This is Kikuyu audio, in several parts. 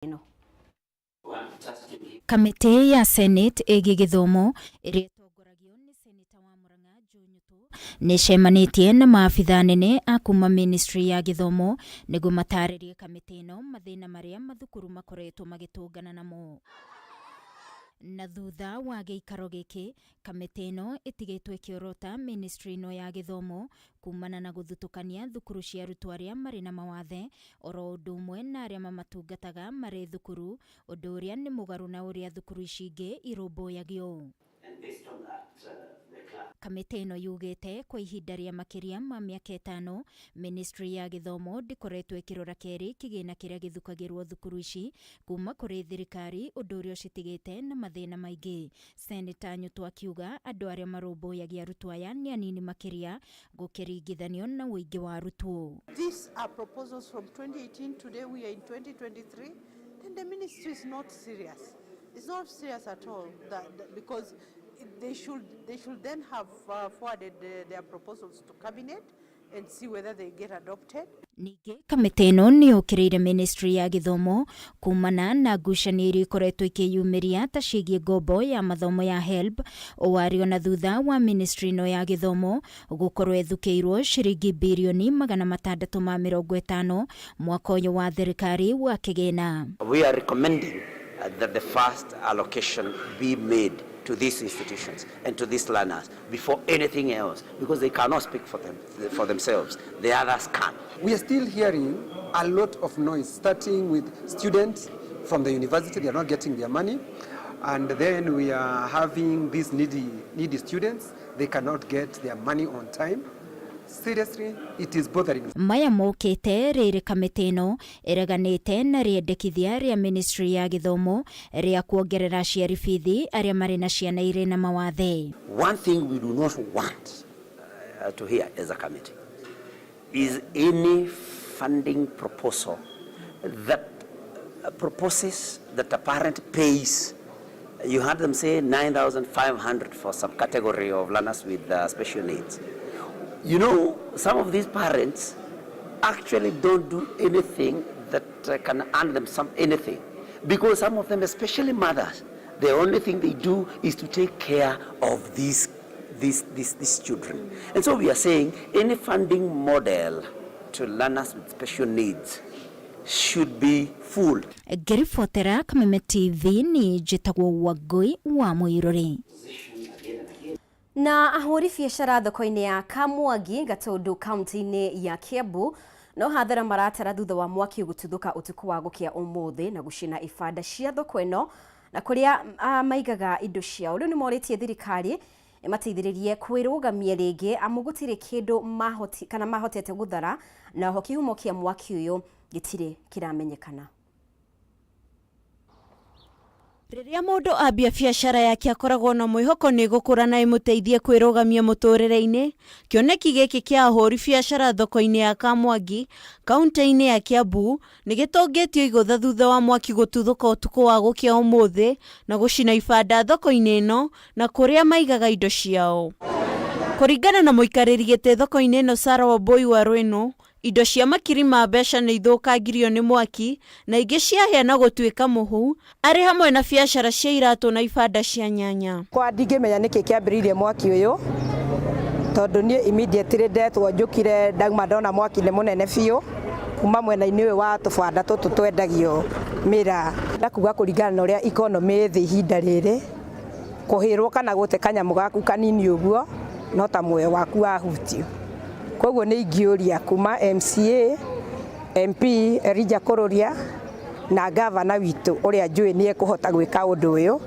Ĩno. Kamĩtĩ ya Senate ĩgiĩ gĩthomo ĩrĩa ĩtongoragio nĩ Seneta wa Murang'a Joe Nyutu nĩ ĩcemanĩtie na maabitha anene a kuma Ministry ya gĩthomo nĩguo matarĩrie kamĩtĩ ĩno mathĩna marĩa mathukuru makoretwo magĩtũngana namo. Na thutha wa gĩikaro gĩkĩ, kamĩtĩ ĩno ĩtigĩtwo ĩkĩorota ministry ĩno ya gĩthomo kumana na gũthutũkania thukuru cia arutwo arĩa marĩ na mawathe oro ũndũ ũmwe na arĩa mamatungataga marĩ thukuru, ũndũ ũrĩa nĩ mũgarũ na ũrĩa thukuru ici ingĩ irũmbũyagio. Kamĩtĩ ĩno yugĩte kwa ihinda rĩa makĩria ma mĩaka 5 ministry ya gĩthomo ndĩkoretwo ĩkĩrora kerĩ kĩgĩna kĩrĩa gĩthukagĩrwo thukuru ici kuma kũrĩ thirikari, ũndũ ũrĩa ũcitigĩte na mathĩna maingĩ. Seneta Nyutu akiuga andũ arĩa marũmbũyagia arutwo aya nĩ anini makĩria gũkĩringithanio na ũingĩ wa arutwo. These are proposals from 2018. Today we are in 2023. Then the ministry is not serious. It's not serious at all, because they should then have forwarded their proposals to cabinet and see whether they get adopted. Ningĩ kamĩtĩ ĩno nĩ yũkĩrĩire ministry ya gĩthomo kumana na ngucanio iria ikoretwo ikĩyumĩria ta ciĩgiĩ ngombo ya mathomo ya HELB, ũũ arĩ ona thutha wa ministry ĩno ya gĩthomo gũkorwo ĩthukĩirwo ciringi 650 birioni mwaka ũyũ wa thirikari wa kĩgĩna. We are recommending that the first allocation be made to these institutions and to these learners before anything else, because they cannot speak for themselves. The others can. We are still hearing a lot of noise, starting with students from the university, they are not getting their money. And then we are having these needy students, they cannot get their money on time. Seriously, it is bothering. Maya mokĩte rĩrĩ kamĩtĩ ĩno ĩreganĩte na rĩendekithia rĩa ministry ya gĩthomo rĩa kuongerera aciari bithi arĩa marĩ na ciana irĩ na mawathe. One thing we do not want to hear as a committee is any funding proposal that proposes that a parent pays. You heard them say 9,500 for some category of learners with special needs. Some of these parents actually don't do anything that can earn them some anything, because some of them, especially mothers, the only thing they do is to take care of these children. And so we are saying any funding model to learners with special needs should be full. Ngĩribotera Kameme TV ni njĩtagwo Wangũi wa Mũirũrĩ. Na ahũri biacara thoko-inĩ ya Kamwangi, Gatundu, kaunti-inĩ ya Kiambu no hathara maratara thutha wa mwaki gũtuthũka ũtukũ wa gũkĩa ũmũthĩ na gũcina ibanda cia thoko ĩno na kũrĩa maigaga indo ciao. Rĩu nĩ morĩtie thirikari ĩmateithĩrĩrie kwĩrũgamia rĩngĩ amu gũtirĩ kĩndũ mahoti kana mahotete gũthara, na oho kĩhumo kĩa mwaki ũyũ gĩtirĩ kĩramenyekana. Rĩrĩa mũndũ ambia biacara yake akoragwo na mwĩhoko nĩ gũkũra na ĩmũteithie kwĩrũgamia mũtũrĩre-inĩ. Kĩoneki gĩkĩ kĩa ahũri biacara thoko-inĩ ya Kamwangi, kaunti-inĩ ya Kiambu, nĩ gĩtũngĩtio igũtha thutha wa mwaki gũtuthũka ũtukũ wa gũkĩa ũmũthĩ na gũcina ibanda thoko-inĩ ĩno na kũrĩa maigaga indo ciao. Kũringana na mũikarĩri gĩtĩ thoko-inĩ ĩno Sarah Wambui wa Rwĩnũ, indo cia makiri ma mbeca nĩ ithũkangirio nĩ mwaki na ingĩ ciahĩa na gũtuĩka mũhu, arĩ hamwe na biacara cia iratũ na ibanda cia nyanya. Kwa ndingĩmenya nĩkĩ kĩambĩrĩirie mwaki ũyũ, tondũ niĩ immediately ndetwo njũkire ndauma ndona mwaki nĩ mũnene biũ kuma mwena-inĩ ũyũ wa tũbanda tũtũ twendagio mĩraa. Na kuga kũringana na ũrĩa economy ĩ thĩ ihinda rĩrĩ, kũhĩrwo kana gũte kanyamũ gaku kanini ũguo no ta muoyo waku wahutio. Koguo nĩ ingĩũria kuma MCA, MP Elijah Kururia na gavana witũ ũrĩa njũĩ nĩ ekũhota gwĩka ũndũ ũyũ,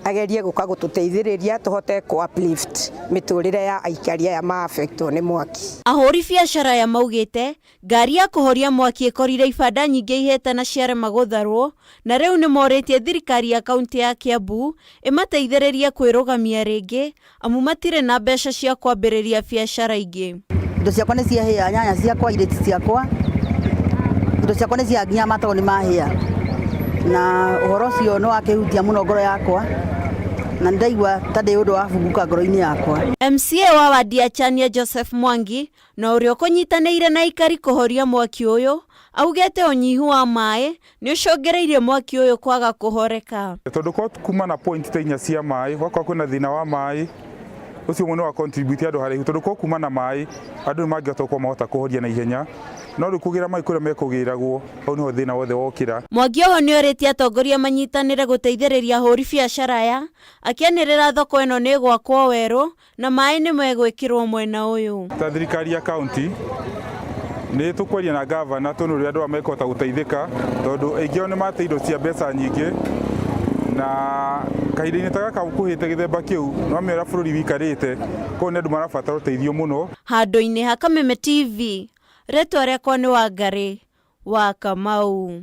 agerie gũka gũtũteithĩrĩria tũhote kũ uplift mĩtũrĩre ya aikari aya ma affectwo nĩ mwaki. Ahũri biacara aya maugĩte ngari ya kũhoria mwaki ĩkorire ibanda nyingĩ ihĩte na ciarema gũtharwo, na rĩu nĩ morĩtie thirikari ya kaunti ya Kiambu ĩmateithĩrĩrie kwĩrũgamia rĩngĩ amu matirĩ na mbeca cia kwambĩrĩria biacara ingĩ. Indo ciakwa nĩ ciahĩa, nyanya ciakwa, irĩti ciakwa, indo ciakwa nĩ cia nginya matoro nĩ mahĩa, na ũhoro ũcio nĩ wakĩhutia mũno ngoro yakwa. Na ndaigua ta ndĩ ũndũ wabunguka ngoro-inĩ yakwa. MCA wa wadi ya Chania Joseph Mwangi na ũrĩa ũkũnyitanĩire na aikari kũhoria mwaki ũyũ augĩte ũnyihu wa maĩ nĩ ũcũngĩrĩirie mwaki ũyũ kwaga kũhoreka. Tondũ ko kuma na point ta inya cia maĩ, gwakorwo kwĩna thĩna wa maĩ, ũcio ũmwe nĩ wa contribute andũ haraihu, tondũ ko kuma na maĩ andũ nĩ mangĩhota gũkorwo mahota kũhoria na ihenya, no rĩu kũgĩra maĩ kũrĩa mekũgĩragwo, hau nĩho thĩna wothe wokĩra. Mwangi oho nĩorĩtie atongoria manyitanĩre gũteithĩrĩria ahũri biacara aya, akĩanĩrĩra thoko ĩno nĩ ĩgwakwo werũ na maĩ nĩ megwĩkĩrwo mwena ũyũ. Ta thirikari ya kaunti nĩ tũkwaria na gavana tuone ũrĩa andũ aya mekũhota gũteithĩka, tondũ aingĩ ao nĩ mate indo cia mbeca nyingĩ, na kahinda-inĩ ta gaka kũhĩte gĩthemba kĩu nĩ wamenya ũrĩa bũrũri wĩikarĩte, koguo nĩ andũ marabatara ũteithio mũno. Handũ-inĩ ha Kameme TV, rĩtwa rĩakwa nĩ Wangarĩ wa Kamau.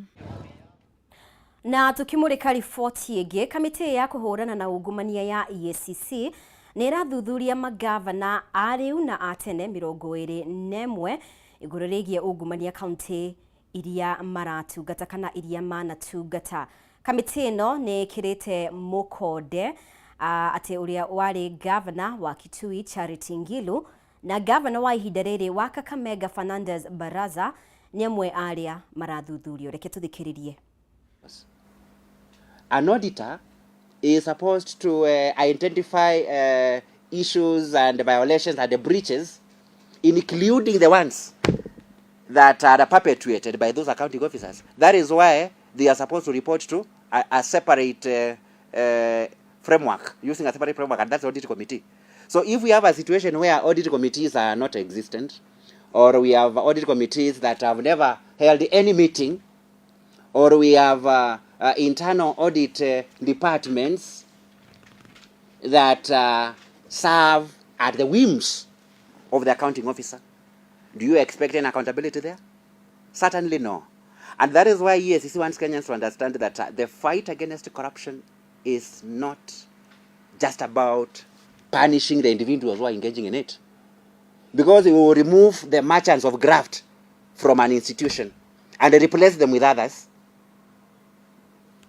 Na tukimurika riboti ĩngĩ, kamĩtĩ ya kũhũrana na ungumania ya EACC nĩ ĩrathuthuria magavana a rĩu na a tene 21 igũrũ rĩgiĩ ungumania kaunti iria maratungata kana iria manatungata. Kamĩtĩ ĩno nĩ ĩkĩrĩte mũkonde atĩ ũrĩa warĩ gavana wa Kitui Charity Ngilu na gavana wa ihinda rĩrĩ wa Kakamega Fernandes Baraza nĩ amwe a arĩa marathuthurio. Reke tũthikĩrĩrie. An auditor is supposed to identify issues and violations and breaches, including the ones that are perpetuated by those accounting officers. That is why they are supposed to report to a separate framework, using a separate framework, and that's the audit committee. So if we have a situation where audit committees are not existent, or we have audit committees that have never held any meeting, or we have internal audit departments that serve at the whims of the accounting officer, do you expect any accountability there? Certainly no. And that is why EACC wants Kenyans to understand that the fight against corruption is not just about punishing the individuals who are engaging in it. Because it will remove the merchants of graft from an institution and replace them with others.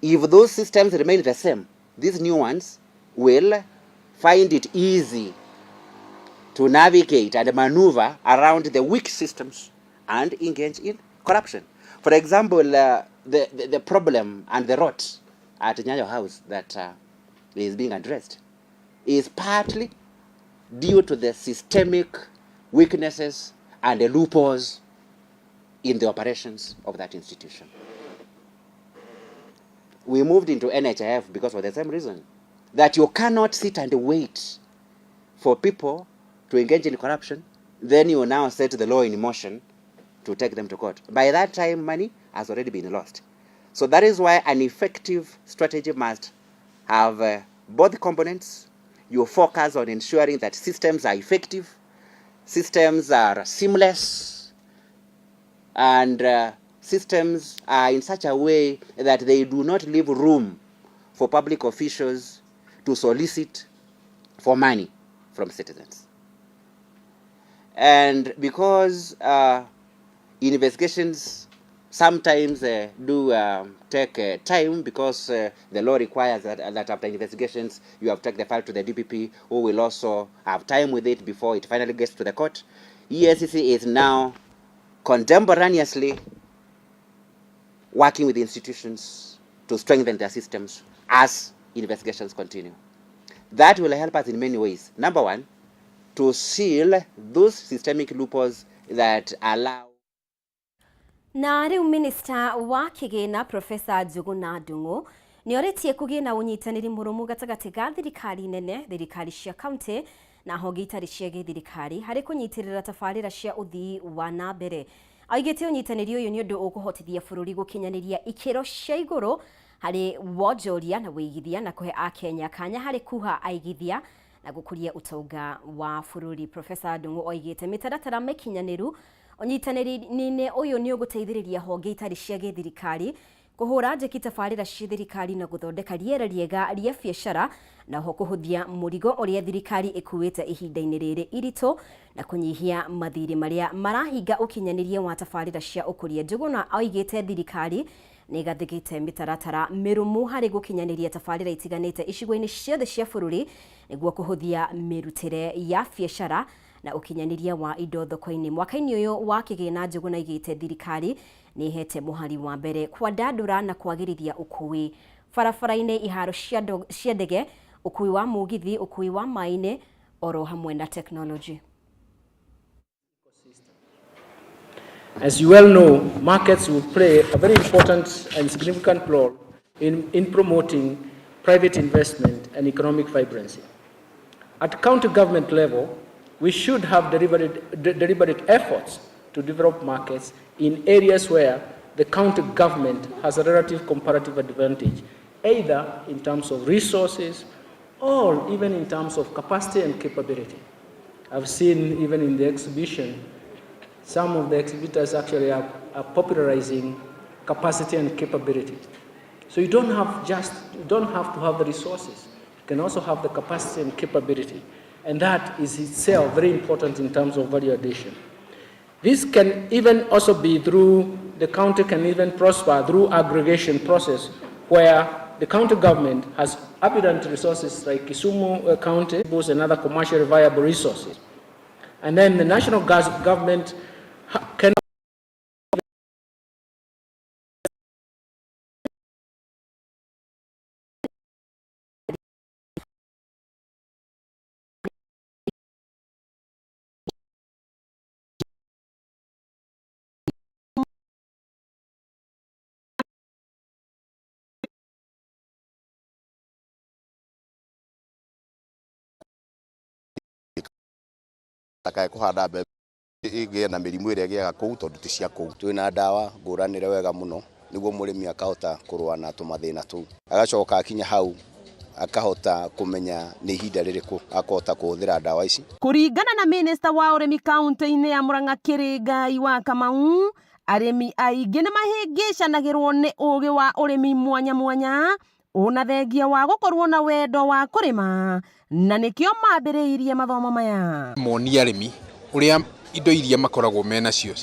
If those systems remain the same, these new ones will find it easy to navigate and maneuver around the weak systems and engage in corruption. For example, the problem and the rot at Nyayo House that is being addressed is partly due to the systemic weaknesses and the loopholes in the operations of that institution. We moved into NHIF because of the same reason, that you cannot sit and wait for people to engage in corruption, then you now set the law in motion to take them to court. By that time, money has already been lost. So that is why an effective strategy must have both components. You focus on ensuring that systems are effective, systems are seamless, and systems are in such a way that they do not leave room for public officials to solicit for money from citizens. And because investigations sometimes do take time, because the law requires that after investigations you have taken the file to the DPP, who will also have time with it before it finally gets to the court. EACC is now contemporaneously working with institutions to strengthen their systems as investigations continue. That will help us in many ways. Number one, to seal those systemic loopholes that allow. Na rĩu minista wa kĩgĩna Profesa Njuguna Ndung'u nĩ orĩtie kũgĩe na ũnyitanĩri mũrũmu gatagatĩ ga thirikari nene, thirikari cia kaunti na honge itarĩ cia gĩthirikari harĩ kũnyitĩrĩra tabarĩra cia ũthii wa na mbere. Augĩte ũnyitanĩri ũyũ nĩ ũndũ ũkũhotithia bũrũri gũkinyanĩria ikĩro cia igũrũ harĩ wonjoria na wĩigithia na kũhe akenya kanya harĩ kuha aigithia na gũkũria ũtonga wa bũrũri. Profesa Ndung'u oigĩte mĩtaratara mĩkinyanĩru ũnyitanĩri-inĩ ũyũ nĩ ũgũteithĩrĩria honge itarĩ cia gĩthirikari kũhũra njeki tabarĩra cia thirikari na gũthondeka rĩera rĩega rĩa biacara na ho kũhũthia mũrigo ũrĩa thirikari ĩkuĩte ihinda-inĩ rĩrĩ iritũ na kũnyihia mathirĩ marĩa marahinga ũkinyanĩria wa tabarĩra cia ũkũria. Njuguna oigĩte thirikari Nĩ ĩgathĩkĩte mĩtaratara mĩrũmu harĩ gũkinyanĩria tabarĩra itiganĩte icigo-inĩ ciothe cia bũrũri nĩguo kũhũthia mĩrutĩre ya biacara na ũkinyanĩria wa indo thoko-inĩ. Mwaka-inĩ ũyũ wa kĩgĩna, Njũgũna aigĩte thirikari nĩ ĩhete mũhari wa mbere kwandandũra na kwagĩrithia ũkui barabara-inĩ, iharo cia ndege, ũkui wa mũgithi, ũkui wa maĩ-inĩ oro hamwe na teknolojĩ. As you well know, markets will play a very important and significant role in promoting private investment and economic vibrancy. At county government level, we should have deliberate efforts to develop markets in areas where the county government has a relative comparative advantage, either in terms of resources or even in terms of capacity and capability. I've seen even in the exhibition, some of the exhibitors actually are popularizing capacity and capability. So you don't have just, you don't have to have the resources. You can also have the capacity and capability. And that is itself very important in terms of value addition. This can even also be through, the county can even prosper through aggregation process where the county government has abundant resources like Kisumu County and other commercially viable resources. And then the national government can Ndakae kũhanda mbembe ĩgĩe na mĩrimũ ĩrĩa ĩgĩaga kũu tondũ ti cia kũu. Twĩna ndawa ngũranĩre wega mũno nĩguo mũrĩmi akahota kũrũa na tũmathĩna tũu, agacoka akinya hau akahota kũmenya nĩ ihinda rĩrĩkũ akahota kũhũthĩra ndawa ici. Kũringana na minista wa ũrĩmi kaunti-inĩ ya Murang'a Kĩrĩngai wa Kamau, arĩmi aingĩ nĩ mahĩngĩcanagĩrwo nĩ ũgĩ wa ũrĩmi mwanya mwanya ona thengia wa gũkorwo na wendo wa kũrĩma, na nĩkĩo mambĩrĩirie mathomo maya. Monie arĩmi ũrĩa indo iria makoragwo menacio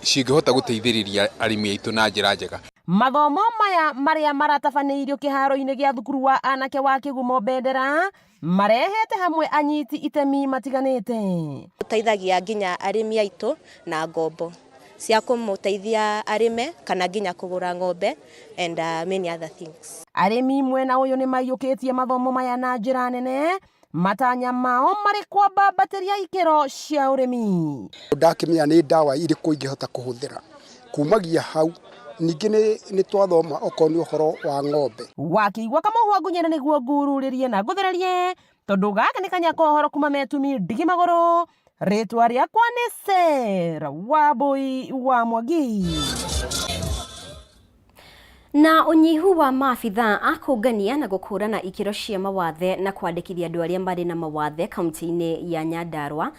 cingĩhota gũteithĩrĩria arĩmi aitũ na njĩra njega. Mathomo maya marĩa maratabanĩirio kĩharo-inĩ gĩa thukuru wa anake wa Kĩgumo Bendera marehete hamwe anyiti itemi matiganĩte. Ũteithagia nginya arĩmi aitũ na ngombo cia kũmũteithia arĩme kana nginya kũgũra ng'ombe and many other things. Arĩmi mwena ũyũ nĩ maiyũkĩtie mathomo maya na njĩra nene, matanya mao marĩ kwambambatĩria ikĩro cia ũrĩmi. Ndakĩmenya nĩ ndawa irĩkũ ingĩhota kũhũthĩra kumagia hau. Ningĩ nĩ twathoma okorwo nĩ ũhoro wa ng'ombe. Wakĩigua kamũhwa ngunyĩre nĩguo ngururĩrie na ngũthererie, tondũ gaka nĩ kanya ka ũhoro kuma metumi ndigi magũrũ. Rĩtwa rĩakwa nĩ Sarah Wambui wa Mwangi. Na ũnyihu wa maabithaa a kũngania na gũkũrana ikĩro cia mawathe na kwandĩkithia andũ arĩa marĩ na mawathe kaunti-inĩ ya Nyandarua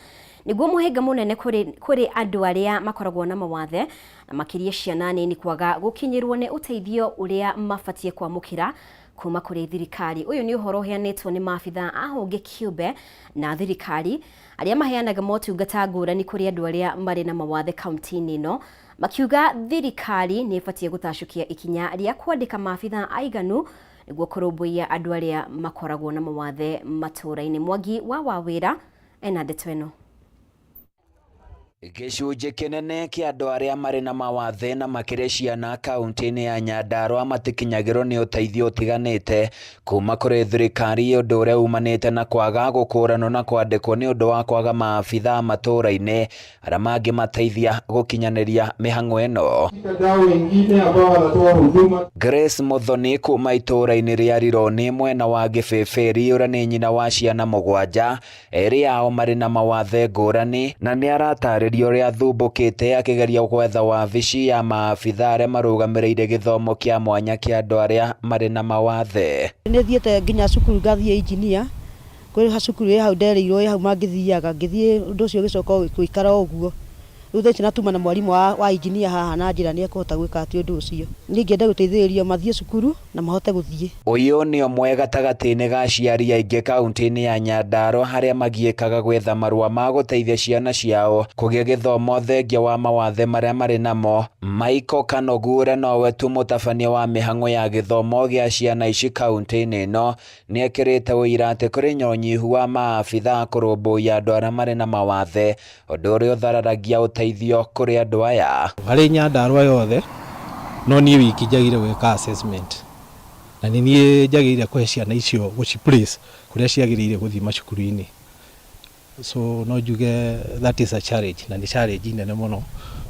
nĩguo mũhĩnga mũnene kũrĩ andũ arĩa makoragwo na mawathe na makĩria ciana nini kwaga gũkinyĩrwo nĩ ũteithio ũrĩa mabatiĩ kwamũkĩra kuma kũrĩ thirikari. Ũyũ nĩ ũhoro ũheanĩtwo nĩ maabithaa a honge kĩũmbe na thirikari arĩa maheanaga motungata ngũrani kũrĩ andũ arĩa marĩ na mawathe kaunti-inĩ ĩno, makiuga thirikari nĩ ĩbatiĩ gũtacũkia ikinya rĩa kwandĩka maabithaa aiganu nĩguo kũrũmbũiya andũ arĩa makoragwo na mawathe matũũra-inĩ. Mwangi wa Wawĩra ena ndeto ĩno. Gĩcunjĩ kĩnene kĩa andũ arĩa marĩ na mawathe na makĩria ciana kaunti-inĩ ya Nyandarua matikinyagĩrwo nĩ ũteithio ũtiganĩte kuma kũrĩ thirikari, ũndũ ũrĩa umanĩte na kwaga gũkũranwo na kwandĩkwo nĩ ũndũ wa kwaga maabithaa matũũra-inĩ arĩa mangĩmateithia gũkinyanĩria mĩhang'o ĩno. Grace Muthoni kuma itũũra-inĩ rĩa Rironi mwena wa Gĩbĩbĩri, ũrĩa nĩ nyina wa ciana mũgwanja, erĩ ao marĩ na mawathe ngũrani na nĩ aratarĩria ũrĩa athumbũkĩte akĩgeria gwetha wabici ya maabithaa arĩa marũgamĩrĩire gĩthomo kĩa mwanya kĩa andũ arĩa marĩ na mawathe. Nĩ thiĩte nginya cukuru ngathiĩ engineer, kwĩ cukuru ĩ hau nderĩirwo ĩ hau mangĩthiaga, ngĩthiĩ ũndũ ũcio ũgĩcoka gũikara o ũguo. Rĩu thaa ici na tuma na mwarimũ wa, wa engineer haha na njĩra nĩ ekũhota gwĩka atĩ ũndũ ũcio. Niĩ ingĩenda gũteithĩrĩrio mathiĩ cukuru na mahote gũthiĩ. Ũyũ nĩ ũmwe gatagatĩ-inĩ ga aciari aingĩ kauntĩ-inĩ ya Nyandarua harĩa magiĩkaga gwetha marũa ma gũteithia ciana ciao kũgĩa gĩthomo thengia wa mawathe marĩa marĩ namo. Michael Kanogu ũrĩa nowe tu mũtabania wa mĩhang'o ya gĩthomo gĩa ciana ici kauntĩ-inĩ ĩno nĩekĩrĩte ũira atĩ kũrĩ na ũnyihu wa maabithaa kũrũmbũiya andũ arĩa marĩ na mawathe ũndũ ũrĩa ũthararagia ũteithio kũrĩ andũ aya. Harĩ Nyandarua yothe no niĩ wiki njagĩrĩire gwĩka assessment na nĩ niĩ njagĩrĩire kũhe ciana icio gũci place kũrĩa ciagĩrĩire gũthiĩ macukuru-inĩ. So no njuge that is a challenge na nĩ challenge nene mũno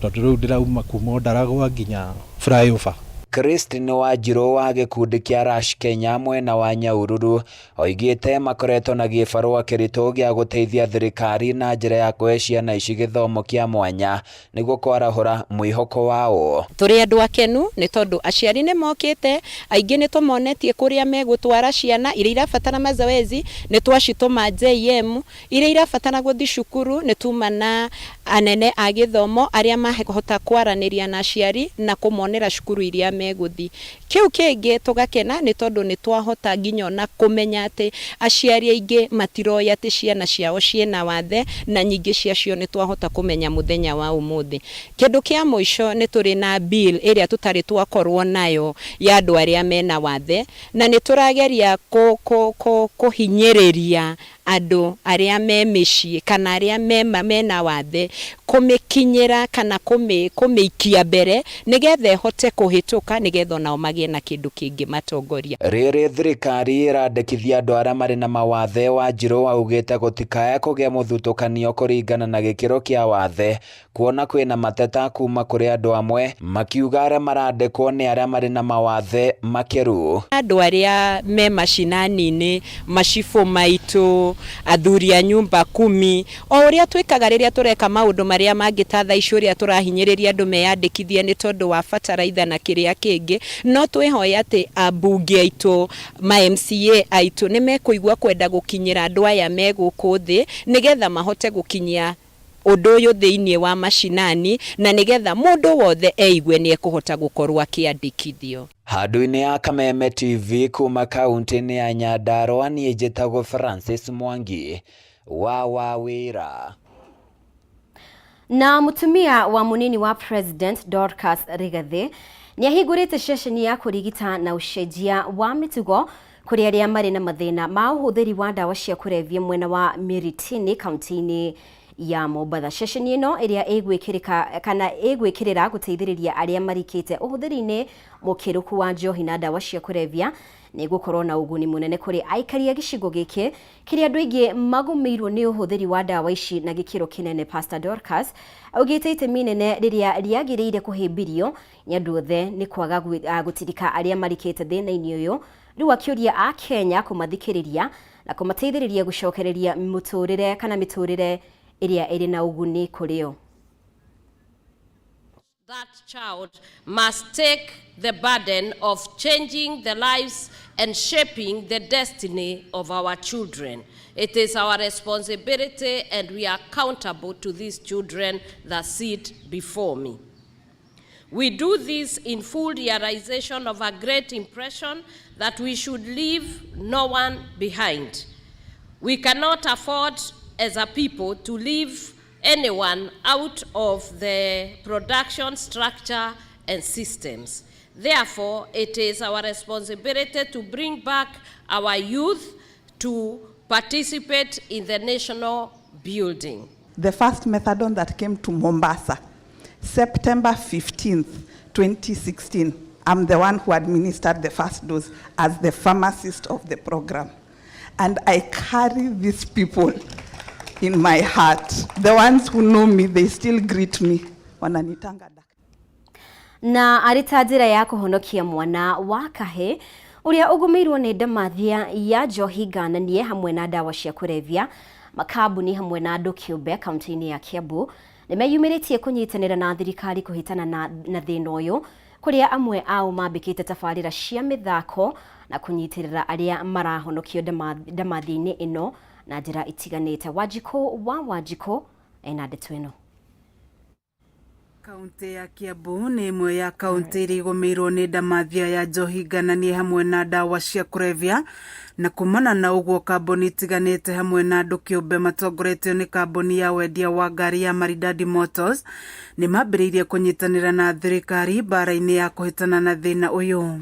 tondũ rĩu ndĩrauma kuma Ondaragwa nginya flyover. Christine Wanjirũ wa gĩkundi kĩa Rush Kenya mwena wa Nyahururu oigĩte makoretwo na gĩbarũa kĩritũ gĩa gũteithia thirikari na njĩra ya kũhe ciana ici gĩthomo kĩa mwanya nĩguo kwarahũra mwĩhoko wao. Tũrĩ andũ akenu nĩ tondũ aciari nĩ mokĩte, aingĩ nĩ tũmonetie kũrĩa megũtwara ciana iria irabatara mazoezi nĩ twacitũma JM, iria irabatara gũthiĩ cukuru nĩ tuma na anene a gĩthomo arĩa mahota kwaranĩria na aciari na kũmonera cukuru iria megũthiĩ. Kĩu kĩngĩ tũgakena nĩ tondũ nĩ twahota nginya ona kũmenya atĩ aciari aingĩ matiroĩ atĩ ciana ciao ciĩna wathe na nyingĩ ciacio nĩ twahota kũmenya mũthenya wa ũmũthĩ. Kĩndũ kĩa mũico nĩ tũrĩ na bill ĩrĩa tũtarĩ twakorwo nayo ya andũ arĩa mena wathe na nĩ tũrageria kũhinyĩrĩria andũ arĩa me mĩciĩ kana arĩa mena wathe kũmĩkinyĩra kana kũmĩikia mbere nĩgetha ĩhote kũhĩtũka nĩgetha onao magĩe na kĩndũ kĩngĩmatongoria. Rĩrĩ thirikari ĩrandĩkithia andũ arĩa marĩ na mawathe Wanjirũ augĩte gũtikae kũgĩa mũthutũkanio kũringana na gĩkĩro kĩa wathe kuona kwĩna mateta kuma kũrĩ andũ amwe makiuga arĩa marandĩkwo nĩ arĩa marĩ na mawathe makĩru. Andũ arĩa me macinani-inĩ, macibũ maitũ, athuri a nyumba kumi, o ũrĩa twĩkaga rĩrĩa tũreka maũndũ marĩa mangĩ ta thaa ici ũrĩa tũrahinyĩrĩria andũ meyandĩkithie nĩ tondũ wa bataraitha na kĩrĩa kĩngĩ, no twĩhoya atĩ ambunge aitũ, ma MCA aitũ nĩ mekũigua kwenda gũkinyĩra andũ aya me gũkũ thĩ nĩgetha mahote gũkinyia ũndũ ũyũ thĩinĩ wa macinani na nĩgetha mũndũ wothe eigue nĩ ekũhota gũkorwo akĩandĩkithio. Handũ-inĩ ya Kameme TV kuma kaunti-inĩ ya Nyandarua niĩ njĩtagwo Francis Mwangi wa Wawĩra. Na mutumia wa munini wa President Dorcas Rigathi nĩ ahingũrĩte ceceni ya kũrigita na ũcenjia wa mĩtugo kũrĩ arĩa marĩ na mathĩna ma ũhũthĩri wa ndawa cia kũrebia mwena wa Miritini kaunti-inĩ ya Mombatha. Ceceni ĩno ĩrĩa ĩgwĩkĩrĩka kana ĩgwĩkĩrĩra gũteithĩrĩria arĩa marikĩte ũhũthĩri-inĩ mũkĩrũku wa njohi na ndawa cia kũrebia nĩ gũkorwo na ũguni mũnene kũrĩ aikari a gĩcigo gĩkĩ kĩrĩa andũ aingĩ magũmĩirwo nĩ ũhũthĩri wa ndawa ici na gĩkĩro kĩnene. Pastor Dorcas augĩte itemi inene rĩrĩa rĩagĩrĩire kũhĩmbĩrio nĩ andũ othe nĩ kwaga gũtirika arĩa marikĩte thĩna-inĩ ũyũ, rĩu akĩũria a Kenya kũmathikĩrĩria na kũmateithĩrĩria gũcokereria mũtũrĩre kana mĩtũrĩre ĩrĩa ĩrĩ na ũguni kũrĩ o. That child must take the burden of changing the lives and shaping the destiny of our children. It is our responsibility and we are accountable to these children that sit before me. We do this in full realization of a great impression that we should leave no one behind. We cannot afford as a people to leave anyone out of the production structure and systems. Therefore, it is our responsibility to bring back our youth to participate in the national building. The first methadone that came to Mombasa, September 15th, 2016, I'm the one who administered the first dose as the pharmacist of the program. And I carry these people in my heart. The ones who know me, they still greet me. Wananitanga. Na arĩ ta njĩra ya kũhonokia mwana wa kahĩ ũrĩa ũgũmĩirwo nĩ ndamathia ya njohi ngananie hamwe na ndawa cia kũrebia, makambuni hamwe na andũ kĩũmbe kaunti-inĩ ya Kiambu nĩ meyumĩrĩtie kũnyitanĩra na thirikari kũhĩtana na thĩna ũyũ, kũrĩa amwe ao mambĩkĩte tabarĩra cia mĩthako na kũnyitĩrĩra arĩa marahonokio ndamathia-inĩ ĩno na njĩra itiganĩte. Wanjikũ wa Wanjikũ ena ndeto ĩno. Kaunti ya Kiambu nĩ ĩmwe ya kaunti iria igũmĩirwo nĩ ndamathia ya njohi ngananie hamwe na ndawa cia kũrebia, na kumana na ũguo kambuni itiganĩte hamwe na andũ kĩũmbe matongoretio nĩ kambuni ya wendia wa ngari ya Maridadi Motors nĩ mambĩrĩirie kũnyitanĩra na thirikari mbara-inĩ ya kũhĩtana na thĩna ũyũ.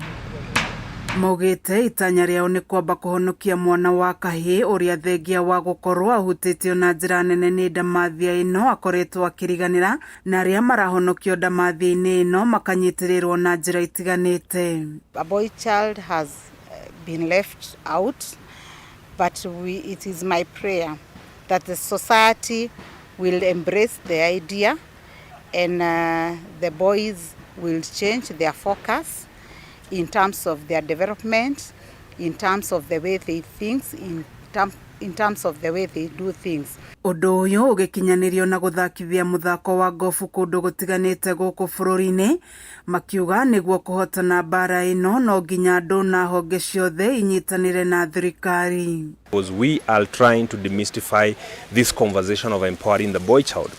Maugĩte itanya rĩao nĩ kwamba kũhonokia mwana wa kahĩĩ ũrĩa thengia wa gũkorwo ahutĩtio na njĩra nene nĩ ndamathia ĩno akoretwo akĩriganĩra, na arĩa marahonokio ndamathia-inĩ ĩno makanyitĩrĩrwo na njĩra itiganĩte. A boy child has been left out, but it is my prayer that the society will embrace the idea and the boys will change their focus in terms of their development, in terms of the way they think, in terms of the way they do things. Ũndũ ũyũ ũgĩkinyanĩrio na gũthakithia mũthako wa gofu kũndũ gũtiganĩte gũkũ bũrũri-inĩ, makiuga nĩguo kũhotana mbara ĩno no nginya andũ na honge ciothe inyitanĩre na thirikari. Because we are trying to demystify this conversation of empowering the boy child.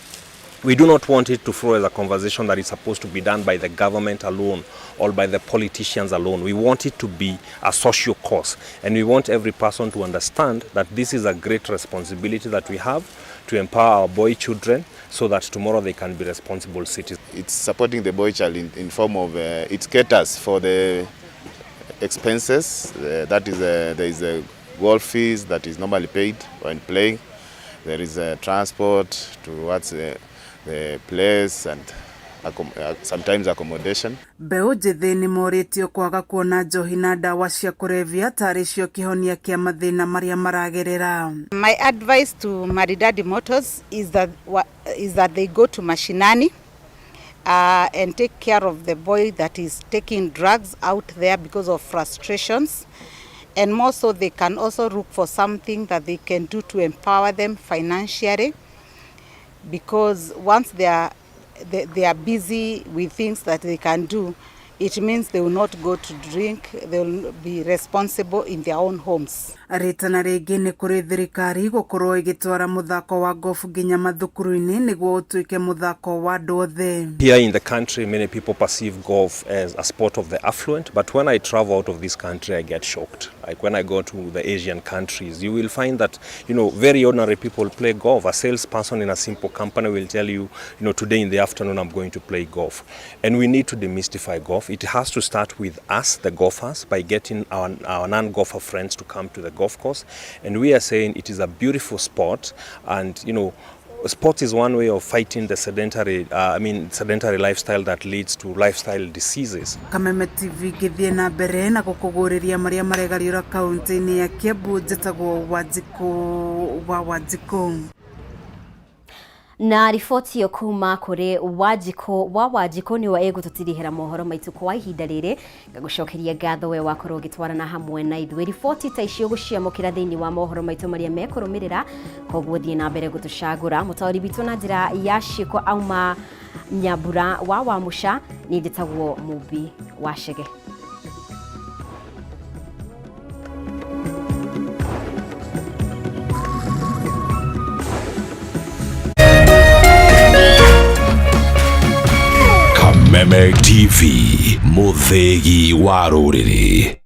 We do not want it to flow as a conversation that is supposed to be done by the government alone or by the politicians alone. We want it to be a social cause, and we want every person to understand that this is a great responsibility that we have to empower our boy children so that tomorrow they can be responsible citizens. It's supporting the boy child in form of, it caters for the expenses. That is, there is a golf fees that is normally paid when playing. There is a transport towards the place and sometimes accommodation. Mbeũ njĩthĩ nĩ morĩtio kwaga kuona njohi na ndawa cia kũrebia tarĩ cio kĩhonia kĩa mathĩna marĩa maragerera. My advice to Maridadi Motors is that they go to Mashinani and take care of the boy that is taking drugs out there because of frustrations. And more so, they can also look for something that they can do to empower them financially, because once they are busy with things that they can do, it means they will not go to drink, they will be responsible in their own homes. Rĩtana rĩngĩ nĩ kũrĩ thirikari gũkorwo ĩgĩtwara mũthako wa golf nginya mathukuru-inĩ nĩguo ũtuĩke mũthako wa andũ othe. Here in the country, many people perceive golf as a sport of the affluent, but when I travel out of this country, I get shocked. Like when I go to the Asian countries, you will find that very ordinary people play golf. A salesperson in a simple company will tell you, today in the afternoon I'm going to play golf. And we need to demystify golf. It has to start with us, the golfers, by getting our non-golfer friends to come to the golf course. And we are saying it is a beautiful sport, and sport is one way of fighting the sedentary lifestyle that leads to lifestyle diseases. Kameme TV gĩthiĩ na mbere na gũkũgũrĩria marĩa maregariũra kaunti-inĩ ya Kiambu. Njĩtagwo Wanjikũ wa Wanjikũ. Na riboti ĩyo kuma kũrĩ Wanjikũ wa Wanjikũ nĩwe ĩgũtũtirihĩra mohoro maitũ kwa ihinda rĩrĩ. Ngagũcokeria ngatho we wakorwo ũgĩtwarana hamwe na ithuĩ. Riboti ta icio ũgũciamũkĩra thĩinĩ wa mohoro maitũ marĩa mekũrũmĩrĩra, koguo thiĩ na mbere gũtũcagũra. Mũtaũri witũ na njĩra ya ciĩko auma Nyambura wa Wamũca, niĩ njĩtagwo Mũmbi wa Chege. Kameme TV, mũthĩgi wa rũrĩrĩ.